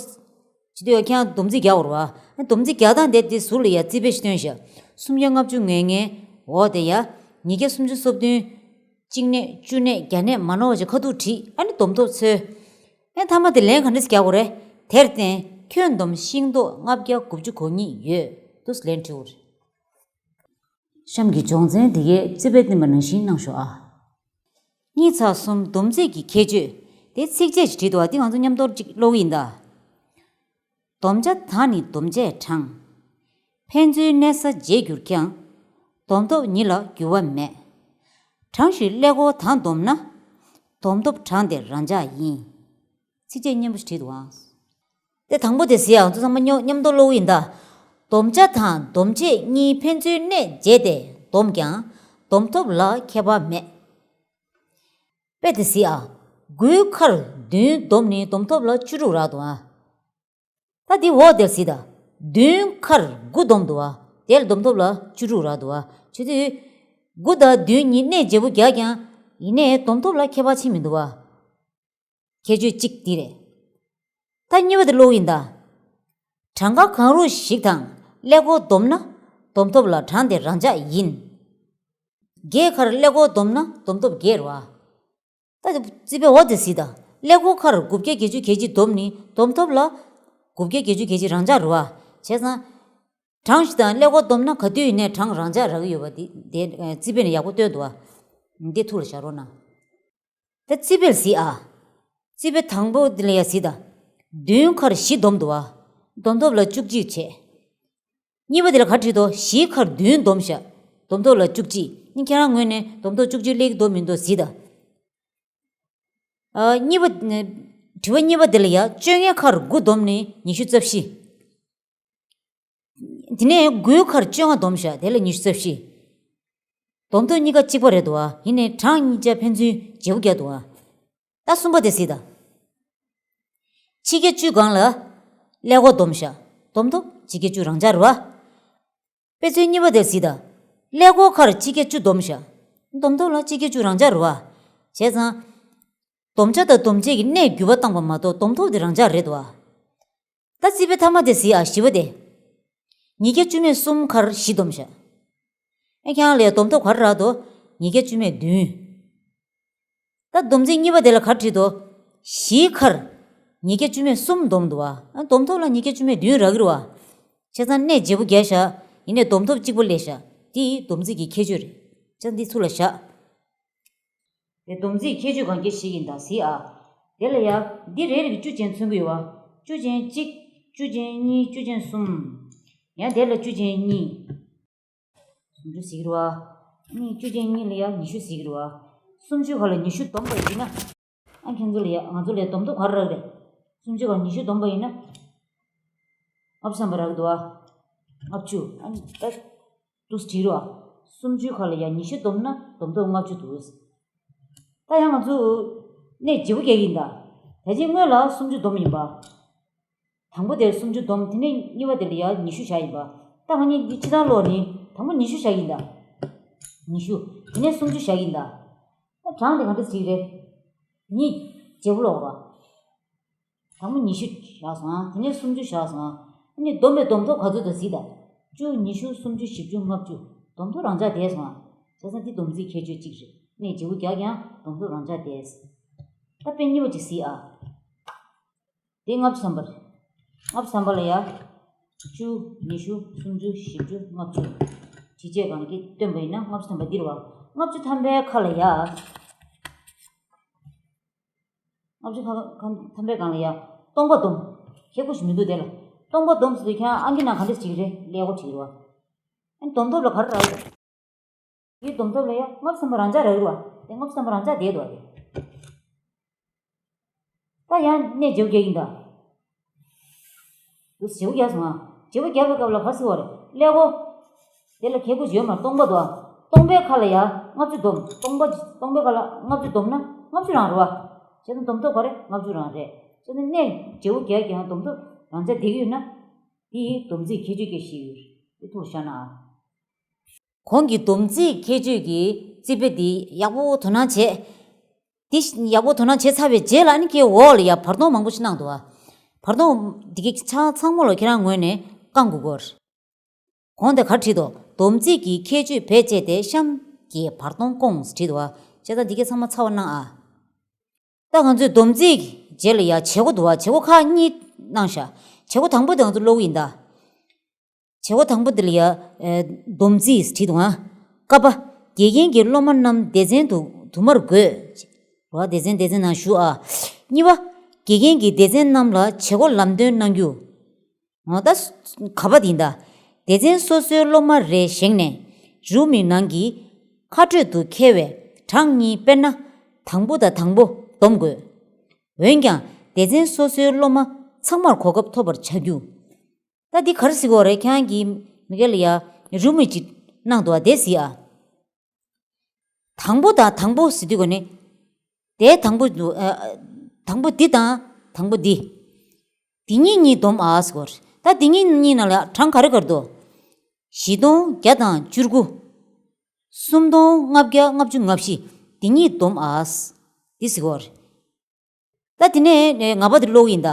ཅི་དུས་ཡང་ཁྱེད་རང་སྡོམ་རྩིས་རྒྱག་དགོས་རེད་བ། སྡོམ་རྩིས་རྒྱག་སྟངས་དེ་དེ་ཟུར་ལ་ཡ་རྩིས་དཔེ་ཞིག་སྟོན་ཤག་སུམ་བརྒྱ་ལྔ་བཅུ་ང་ལྔའི་འོག་དེ་ཡ། ཉིས་བརྒྱ་སུམ་ཅུ་སོ་བདུན། གཅིག་ནས་བཅུ་ནས་བརྒྱ་ནས་མ་ནོར་བ་ཞིག་ཁ་ཐུག་བྲིས། ཨ་ནི་བསྡོམས་ཐོབ་འཚོལ། ཨ་ནི་མཐའ་མ་དེ་ལན་ག་འདྲས་རྒྱག་དགོས་རེད། དེར་བརྟེན་ཁྱོན་བསྡོམས་ཤིང་ཏོག་ལྔ་བརྒྱ་དགུ་བཅུ་གོ་གཉིས་ཡོད་འདུག་ལན་བྲིས་དགོས་རེད། གཤམ་གྱི་སྦྱོང་ཚན་འདི་གས་རྩིས་དཔེ་བསྟན་པ་ནང་བཞིན་གནང་ཤོག་ཨ། གཉིས་ཚེག་གསུམ་བསྡོམས་རྩིས་ཀྱི་ཁྱད་ཆོས། དེ་ཚིགས་བཅད་ཅིག་བྲིས་འདུག་བ། དེ་ང་ཚོ་མཉམ་དུ་ཅིག་ཀློག་གི་ཡིན་ད། བསྡོམས་བྱ་དང་ནི་བསྡོམས་བྱས་གྲངས། ཕན་ཚུན་གནས་ས་བརྗེས་གྱུར་ཀྱང་། བསྡོམས་ཐོབ་ཉིད་ལ་འགྱུར་བ་མེད། གྲངས་ཤིག་ཀླད་ཀོར་དང་བསྡོམས་ན། བསྡོམས་ཐོབ་གྲངས་དེ་རང་འཇགས་ཡིན། ཚིགས་བཅད་སྙན་པོ་ཞིག་བྲིས་འདུག་ཨང་། དེ་དང་པོ་དེ་གཟིགས་ཨང་། ཚོ་ཚང་མ་མཉམ་མཉམ་དུ་ཀློག་གི་ཡིན་ད། བསྡོམས་བྱ་དང་བསྡོམས་བྱེད་གཉིས་ཕན་ཚུན་གནས་བརྗེས་ཏེ་བསྡོམས་ཀྱང་། བསྡོམས་ཐོབ་ལ་ཁྱད་པར་མེད། དཔེ་དེ་གཟིགས་ཨ། དགུའི་ཁར་བདུན་བསྡོམས་ནི་བསྡོམས་ཐོབ་ལ་བཅུ་དྲུག་རག་འདུག་ཨ། ད་འདི་འོག་དེར་གཟིགས་དང་། བདུན་ཁར་དགུ་བསྡོམས་འདུག་བ། དེ་ལ་བསྡོམས་ཐོབ་ལ་བཅུ་དྲུག་རག་འདུག་བ། བྱས་ཙང་། དགུ་དང་བདུན་གཉིས་གནས་བརྗེ་པོ་རྒྱག་ཀྱང་། ཡིན་ནའི་བསྡོམས་ཐོབ་ལ་ཁྱད་པར་ཕྱིན་མི་འདུག་བ། ཁྱད་ཆོས་གཅིག་འདི་རེད། ད་གཉིས་པ་དེ་ཀློག་ཡིན་ད། གྲངས་ཀ་གང་རུང་ཞིག་དང་ཀླད་ཀོར་བསྡོམས་ན། བསྡོམས་ཐོབ་ལ་གྲངས་དེ་རང་འཇགས་ཡིན། བརྒྱད་ཁར་ཀླད་ཀོར་བསྡོམས་ན་བསྡོམས་ཐོབ་བརྒྱད་རེད་བ། ད་རྩིས་དཔེ་འོག་དེ་གཟིགས་དང་། ཀླད་ཀོར་ཁར་དགུ་བརྒྱ་བརྒྱད་ཅུ་གྱ་གཅིག་བསྡོམས་ནི་བསྡོམས་ཐོབ་ལ། དགུ་བརྒྱ་བརྒྱད་ཅུ་གྱ་གཅིག་རང་འཇགས་རེད་བ། བྱས་ཙང་། གྲངས་ཤིག་དང་ཀླད་ཀོར་བསྡོམས་ན་ག་དུས་ཡིན་ནའི་གྲངས་རང་འཇགས་རག་གི་ཡོད་པ་འདི་དེ་རྩིས་དཔེ་ནས་ཡག་པོ་སྟོན་འདུག་བ། འདི་ཐུགས་ལ་བཞག་རོགས་གནང་། ད་རྩིས་དཔེ་ལ་གཟིགས་ཨ། རྩིས་དཔེ་དང་པོ་འདི་ལ་ཡ་གཟིགས་དང་། བདུན་ཁར་བཞི་བསྡོམས་འདུག་བ། བསྡོམས་ཐོབ་ལ་བཅུ་གཅིག་བྱས། གཉིས་པ་དེ་ལ་ག་བྲིས་འདུག་བཞི་ཁར་བདུན་བསྡོམས་ཤག་བསྡོམས་ཐོབ་ལ་བཅུ་གཅིག་ནི་ཁྱེད་རང་ངོས་ནས་བསྡོམས་ཐོབ་བཅུ་གཅིག་སླེབས་ཀྱི་འདུག་མི་འདུག་གཟིགས་དང་། ཨ། གཉིས་པ། དྲི་བ་གཉིས་པ་དེ་ལ་ཡ། བཅོ་ལྔའི་ཁར་དགུ་བསྡོམས་ནི་ཉི་ཤུ་རྩ་བཞི། དེ་ནས་དགུའི་ཁར་བཅོ་ལྔ་བསྡོམས་ཤག་དེ་ལ་ཉི་ཤུ་རྩ་བཞི། བསྡོམས་ཐོབ་གཉིས་ཀ་གཅིག་པ་རེད་འདུག་བ། ཡིན་ནའི་གྲངས་གཉིས་ཆ་ཕན་ཚུན་བརྗེ་པོ་རྒྱག་འདུག་བ། ད་གསུམ་པ་དེ་གཟིགས་དང་། ཆིག་བརྒྱ་བཅུ་སྒང་ལ་ཀླད་ཀོར་བསྡོམས་ཤག་བསྡོམས་ཐོབ་ཆིག་བརྒྱ་བཅུ་རང་འཇགས་རེད་བ། དཔེ་མཚོན་གཉིས་པ་དེ་གཟིགས་དང་། ཀླད་ཀོར་ཁར་ཆིག་བརྒྱ་བཅུ་བསྡོམས་ཤག་བསྡོམས་ཐོབ་ལ་ཆིག་བརྒྱ་བཅུ་རང་འཇགས་རེད་བ། བྱས་ཙང་། བསྡོམས་བྱ་དང་བསྡོམས་བྱེད་ཀྱི་གནས་བརྒྱུད་པ་བཏང་པ་མ་གཏོགས་བསྡོམས་ཐོབ་དེ་རང་འཇགས་རེད་འདུག་བ། ད་རྩིས་དཔེ་མཐའ་མ་དེ་གཟིགས་ཨ། བཞི་པ་དེ། ཉིས་བརྒྱ་བཅུ་མེད་གསུམ་ཁར་བཞི་བསྡོམས་ཤག་ཨེ། ཁྱེད་རང་ལ་བསྡོམས་ཐོབ་ག་རེ་རག་འདུག་ཉིས་བརྒྱ་བཅུ་མེད་བདུན། ད་སྡོམ་རྩིས་གཉིས་པ་དེ་ལ་ག་རེ་བྲིས་འདུག་བཞི་ཁར་ཉིས་བརྒྱ་བཅུ་མེད་གསུམ་བསྡོམས་འདུག་བ། ཨ། བསྡོམས་ཐོབ་ལ་ཉིས་བརྒྱ་བཅུ་མེད་བདུན་རག་གི་རེད་བ། བྱས་ཙང་གནས་བརྗེ་པོ་བརྒྱབ་ཤག་ཡིན་ནའི་བསྡོམས་ཐོབ་གཅིག་པ་སླེབས་ཤག་དེ་སྡོམ་རྩིས་ཀྱི་ཁྱད་ཆོས་རེད། ཅག་འདི་ཚུར་ལ་བཞག་དེ་སྡོམ་རྩིས་ཁྱད་ཆོས་གང་ག་ཞིག་ཡིན་ད་གཟིགས་ཨ། དེ་ལ་ཡ། འདི་རེ་རེ་གི་བཅུ་ཅན་མཚོན་གྱི་ཡོད་བ། བཅུ་ཅན་གཅིག་བཅུ་ཅན་གཉིས། བཅུ་ཅན་གསུམ། ཡང་དེ་ལ་བཅུ་ཅན་གཉིས། སུམ་ཅུ་ཟེར་གྱི་རེད་བ། གཉིས། བཅུ་ཅན་གཉིས་ལ་ཡ་ཉི་ཤུ་ཟེར་གྱི་རེད་བ། སུམ་ཅུ་ཁ་ལ་ཉི་ཤུ་བསྡོམས་པ་ཡིན་ན། ཨ། ཁྱེད་ཚོ་ལ་ཡ། ང་ཚོ་ལ་ཡ་བསྡོམས་ཐོབ་ག་རེ་རག་རེད། སུམ་ཅུ་ཁ་ལ་ཉི་ཤུ་བསྡོམས་པ་ཡིན་ན། ལྔ་བཅུ་ཐམ་པ་རག་གི་འདུག་བ། ལྔ་བཅུ། ཨ་ནི་ད། འདུག་སེ་བྲིས་རོགས། སུམ་ཅུ་ཁ་ལ་ཡ་ཉི་ཤུ་བསྡོམས་ན་བསྡོམས་ཐོབ་ལྔ་བཅུ་འདུག་ད་ཡང་ང་ཚོ་གནས་བརྗེ་པོ་རྒྱག་གི་ཡིན་ད། ད་ཅི་སྔོན་ལ་སུམ་ཅུ་བསྡོམས་ཡིན་པ། དང་པོ་དེར་སུམ་ཅུ་བསྡོམས། དེ་ནས་གཉིས་པ་དེ་ལ་ཡ་ཉི་ཤུ་བཞག་ཡིན་པ། ད་ང་གཉིས་འདི་ཕྱི་ནང་ལོགས་ནི་དང་པོ་ཉི་ཤུ་བཞག་ཡིན་ད། ཉི་ཤུ། དེ་ནས་སུམ་ཅུ་བཞག་ཡིན་ད། ད་གྲངས་དེ་ག་འདྲ་ཞིག་རེད། གཉིས་བརྗེ་པོ་ལོག་ར། དང་པོ་ཉི་ཤུ་བཞག་སོང་ཨ། དེ་ནས་སུམ་ཅུ་བཞག་སོང་ཨ། ཨ་ནི་བསྡོམས་པས་བསྡོམས་ཐོབ་ག་ཚོད་འདུག་གཟིགས་དང་། བཅུ། ཉི་ཤུ། སུམ་ཅུ། བཞི་བཅུ། ལྔ་བཅུ། བསྡོམས་ཐོབ་རང་འཇགས་བསྡད་སོང་ཨ། བྱས་ཙང་འདི་སྡོམ་རྩིས་ཁྱད་ཆོས་གཅིག་རེད། གནས་བརྗེ་པོ་རྒྱག་ཀྱང་བསྡོམས་ཐོབ་རང་འཇགས་བསྡད། ད་དཔེ་གཉིས་པ་ཅིག་གཟིགས་ཨ། འདི་ལྔ་བཅུ་ཐམ་པ་རེད། ལྔ་བཅུ་ཐམ་པ་ལ་ཡ། བཅུ། ཉི་ཤུ། སུམ་ཅུ། བཞི་བཅུ། ལྔ་བཅུ། བྲིས་རྗེས་གང་གི་སྟོན་པ་ཡིན་ན་ལྔ་བཅུ་ཐམ་པ་འདི་རེད་བ། ལྔ་བཅུ་ཐམ་པའི་ཁ་ལ་ཡ། ལྔ་བཅུ་ཐམ་པ། ཐམ་པའི་སྒང་ལ་ཡ། སྟོང་པ་བསྡོམས། ཁྱད་པར་ཞིག་མི་འདུག་དེ་ལ། སྟོང་པ་བསྡོམས་ཟེར་དུས་ཁྱེད་རང་ཨང་ཀི་ནང་ག་འདྲ་ཞིག་རེད། ཀླད་ཀོར་ཞིག་རེད་བ། ཨ་ནི་བསྡོམས་ཐོབ་ལ་ག་རེ་རག་གི་རེད། དེའི་བསྡོམས་ཐོབ་ལ་ཡ་ལྔ་བཅུ་ཐམ་པ་རང་འཇགས་རག་གི་རེད་བ། དེ་ལྔ་བཅུ་ཐམ་པ་རང་འཇགས་བསྡད་འདུག་བ་དེ། ད་ཡང་གནས་བརྗེ་པོ་རྒྱག་གི་ཡིན་ད། འདུག་སེ་བརྗེ་པོ་རྒྱག་སོང་ཨ། བརྗེ་པོ་རྒྱག་པའི་སྐབས་ལ་ག་རེ་ཟེར་བ་རེད། ཀླད་ཀོར། དེ་ལ་ཁྱད་པར་ཞིག་ཡོད་མ་རེད། སྟོང་པ་འདུག་ཨ། སྟོང་པའི་ཁ་ལ་ཡ་ལྔ་བཅུ་བསྡོམས། སྟོང་པ། སྟོང་པའི་ཁ་ལ་ལྔ་བཅུ་བསྡོམས་ན་ལྔ་བཅུ་རང་རེད་བ། བྱས་ཙང་བསྡོམས་ཐོབ་ག་རེ། ལྔ་བཅུ་རང་རེད། བྱས་ཙང་གནས་བརྗེ་པོ་རྒྱག་ཀྱང་བསྡོམས་ཐོབ་རང་འཇགས་བསྡད་ཀྱི་ཡོད་ན། དེ་ཡི་སྡོམ་རྩིས་ཁྱད་ཆོས་སྐད་ཞིག་ཡོད་རེད། དེ་ཐུགས་ལ་བཞག་ན་ཨ། གོང་གི་སྡོམ་རྩིས་ཁྱད་ཆོས་ཀྱི་རྩིས་དཔེ་འདི་ཡག་པོ་དོ་སྣང་བྱེད། འདི་ཡག་པོ་དོ་སྣང་བྱེད་ཚར་བའི་རྗེས་ལ་ནི་ཁྱེད་འོག་ལ་ཡ་བར་སྟོང་མང་པོ་ཞིག་གནང་འདུག་བ། བར་སྟོང་འདི་གའི་ཆ་ཚང་མ་ལ་ཁྱེད་རང་ངོས་ནས་བསྐང་དགོས་ཀྱི་ཡོད་རེད། གོང་དེ་ག་རེ་བྲིས་འདུག་སྡོམ་རྩིས་ཀྱི་ཁྱད་ཆོས་བེད་སྤྱད་དེ་གཤམ་གྱི་བར་སྟོང་བསྐོངས་བྲིས་འདུག་བ། བྱས་ཙང་འདི་གའི་ཚང་མ་ཚར་བ་གནང་ཨ། ད་ང་ཚོས་སྡོམ་རྩིས་རྗེས་ལ་ཡ་བྱེད་སྒོ་འདུག་བ། བྱེད་སྒོ་ཁག་གཉིས་གནང་ཤག་བྱེད་སྒོ་དང་པོ་དེ་ང་ཚོ་ཀློག་གི་ཡིན་ད། བྱེད་སྒོ་དང་པོ་འདི་ལ་ཡ། ཨེ། སྡོམ་རྩིས་བྲིས་འདུག་ཨ། ཀ་པ། དགེ་རྒན་གྱིས་སློབ་མ་རྣམས་སྡེ་ཚན་དུ་དུ་མར་བགོས། རོ། སྡེ་ཚན་སྡེ་ཚན་ནང་ཞུགས་ཨ། གཉིས་པ། དགེ་རྒན་གྱིས་སྡེ་ཚན་རྣམས་ལ་བྱེད་སྒོ་ལམ་སྟོན་གནང་རྒྱུ། འོ་ད། ག་པ་འདི་ཡིན་ད། སྡེ་ཚན་སོ་སོའི་སློབ་མ་རེ་བཞེངས་ནས་རིའུ་མིག་ནང་གི་ཁ་སྤྲོད་དུ་འཁེལ་བའི་གྲངས་གཉིས། དཔེར་ན། དང་པོ་དང་དང་པོ་བསྡོམ་དགོས། འོན་ཀྱང་སྡེ་ཚན་སོ་སོའི་སློབ་མ་ཚང་མར་གོ་སྐབས་ཐོབ་པར་བྱ་རྒྱུ། ད་འདི་ག་རེ་ཟེར་གྱི་ཡོད་རེད། ཁྱེད་རང་གིས་མི་སྒེར་ལ་ཡ་རིའུ་མིག་ཅིག་གནང་འདུག་བ། དེ་གཟིགས་ཨ། དང་པོ་དང་དང་པོ་ཟེར་དུས་གོ་ནི། དེ་དང་པོ་འདུག་ཨ། དང་པོ་འདི་དང་དང་པོ་འདི། འདི་གཉིས་གཉིས་བསྡོམས་ཨ་ཟེར་གྱི་ཡོད་རེད། ད་འདི་གཉིས་གཉིས་ནང་ལ་གྲངས་ག་རེ་ག་རེ་འདུག་བཞི་སྟོང་བརྒྱ་དང་བཅུ་དགུ། སུམ་སྟོང་ལྔ་བརྒྱ་ལྔ་བཅུ་ང་བཞི། འདི་གཉིས་བསྡོམས་ཨ། འདི་ཟེར་གྱི་ཡོད་རེད། ད་དེ་ནས་ང་པ་དེ་ཀློག་གི་ཡིན་ད།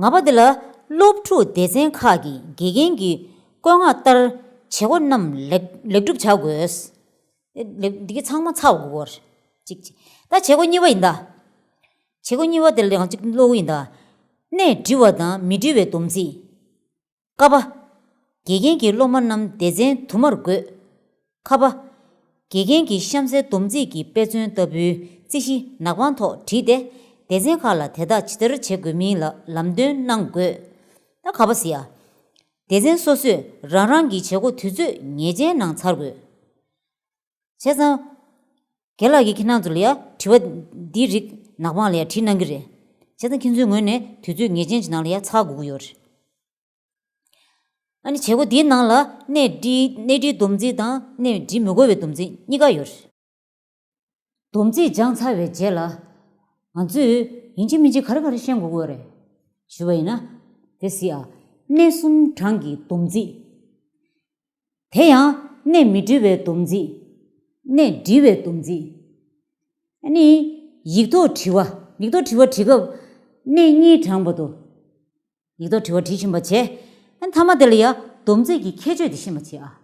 ང་པ་དེ་ལ། སློབ་ཕྲུག་སྡེ་ཚན་ཁག་གིས་དགེ་རྒན་གྱི་བཀོད་མངགས་ལྟར་བྱེད་སྒོ་རྣམས་ལེགས་ལེགས་གྲུབ་བྱ་དགོས། ལེགས། འདི་གའི་ཚང་མ་ཚར་དགོས་གོ། གཅིག་གཅིག་ད་བྱེད་སྒོ་གཉིས་པ་ཡིན་ད། བྱེད་སྒོ་གཉིས་པ་དེ་ལ་ཡང་གཅིག་ཀློག་གི་ཡིན་ད། གནས་འདྲི་བ་དང་མི་འདྲི་བའི་སྡོམ་རྩིས། ཀ་པ། དགེ་རྒན་གྱིས་སློབ་མ་རྣམས་སྡེ་ཚན་དུ་མར་བགོས། ཁ་པ། དགེ་རྒན་གྱིས་གཤམ་གསལ་སྡོམ་རྩིས་ཀྱི་དཔེ་མཚོན་ལྟ་བུའི་རྩིས་གཞི་ནག་པང་ཐོག་བྲིས་ཏེ། སྡེ་ཚན་ཁག་ལ་དེ་དག་ཇི་ལྟར་བྱེད་དགོས་མིན་ལ་ལམ་སྟོན་གནང་དགོས། ད་ག་པ་ཟེར་ཡ། སྡེ་ཚན་སོ་སོས་རང་རང་གི་བྱེད་སྒོ་དུས་ཚོད་ངེས་ཅན་ནང་ཚར་དགོས། བྱས་ཙང་། རྒན་ལགས་ཀྱིས་ཁྱེད་རང་ཚོ་ལ་ཡ་དྲི་བ་འདིའི་རིགས་ནག་པང་ལ་ཡ་བྲིས་གནང་གི་རེད། བྱས་ཙང་ཁྱེད་ཚོའི་ངོས་ནས་དུས་ཚོད་ངེས་ཅན་གྱི་ནང་ལ་ཡ་ཚར་དགོས་ཀྱི་ཡོད་རེད། ཨ་ནི་བྱེད་སྒོ་འདིའི་ནང་ལ་གནས་འདྲིའི་གནས་འདྲིའི་སྡོམ་རྩིས་དང་གནས་འདྲི་མི་དགོས་པའི་སྡོམ་རྩིས་གཉིས་ཀ་ཡོད་རེད། སྡོམ་རྩིས་སྦྱངས་ཚར་བའི་རྗེས་ལ། ང་ཚོས་ཡིན་གཅིག་མིན་གཅིག་ག་རེ་ག་རེ་ཤེས་དགོས་ཀྱི་ཡོད་རེད། ཞུས་པ་ཡིན་ན། དེ་གཟིགས་ཨ། གནས་གསུམ་གྲངས་ཀྱི་སྡོམ་རྩིས། དེ་ཡང་གནས་མི་འདྲི་བའི་སྡོམ་རྩིས། གནས་འདྲི་བའི་སྡོམ་རྩིས། ཨ་ནི། ཡིག་ཐོག་དྲི་བ། ཡིག་ཐོག་དྲི་བ་དྲི་སྐབས། གནས་གཉིས་དྲངས་པ་དང་། ཡིག་ཐོག་དྲི་བ་དྲིས་ཕྱིན་པ་བྱས། ཨ་ནི་མཐའ་མ་དེ་ལ་ཡ་སྡོམ་རྩིས་ཀྱི་ཁྱད་ཆོས་དེ་ཤེས་པ་བྱས་ཨ།